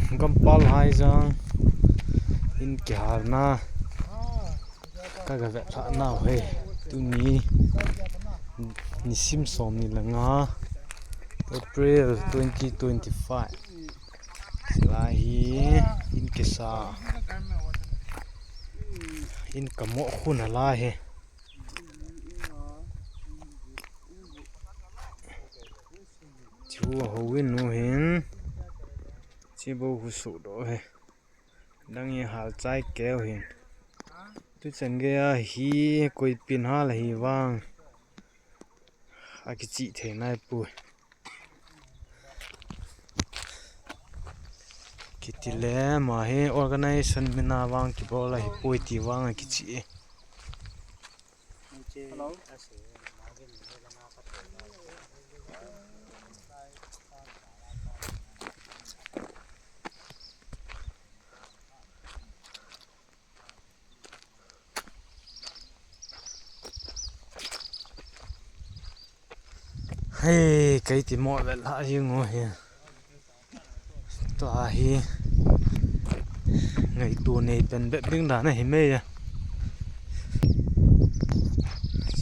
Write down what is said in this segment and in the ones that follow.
ກຳປາຫຼາຍຈັງ ເຫັນແກ່ຫານະ ກະກະແວະທະນາວເຮີຍ. ຕຸນີ້ນິຊິມສອມນີ້ລະງາ April twenty twenty-five ລາຮີ ອິນເກສາ ອິນກະເໝາະຄຸນນະລາຮີ. ຈະຮູ້ວ່າເຮົາວິນໂນເຫັນ ຈະບໍ່ຮູ້ສູດອກເຮີຍ. ດັງເຮຫາຈາຍແກ້ວເຫັນ ຕຸຈັນເກຍຮີ ກົຍປິນຫາລະຮີວາງ ອາກິຈິເທນາຍປຸຍ ກິຕິແລມາເຮ organization ເມນາວາງກິບໍລະຮີ ປຸຍຕິວາງອາກິຈິ. Hello. ເຮີຍ ໄກຕິໝໍ້ແວະລະຢູ່ງໍເຮ. ຕົວເຮ ໄງໂຕເນເປັນແບບດຶງດານະເຮເມຍ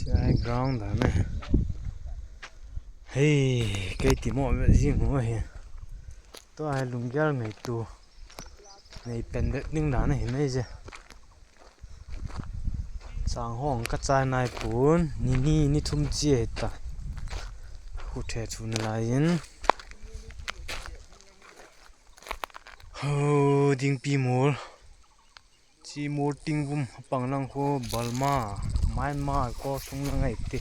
ຊາຍກຣາວດານະ. ເຮີຍ ໄກຕິໝໍ້ແວະຊິງຫົວເຮ ຕົວເຮລຸງຢາວໄງໂຕເນເປັນແບບດຶງດານະເຮເມຍ. ສາງຫ້ອງກະຈາຍນາຍປູນ ນີ້ ນີ້ ນີ້ທຸ່ມເຈຍຕາ ຄູແທທູນລາຍນ ເຮີ ດິງປີໂມລ ຈີໂມລຕິງວຸມ ປາງລັງໂຄ ບາລມາ ມາຍມາ ກໍຊຸງລະໄງຕິ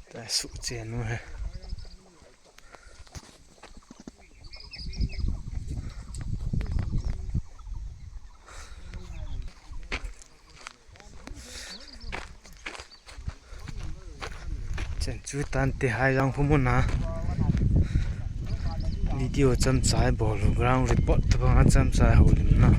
ແຕ່ສຸເຈນເວີຍ. ເຈັນຈູຕານເຕະຫາຍຫຼັງພຸ້ນນະ ວິດີໂອຈຳຈາຍບໍ ໂລກລາງ report ຕະບັງອາຈຳຈາຍໂຫລິມນະ.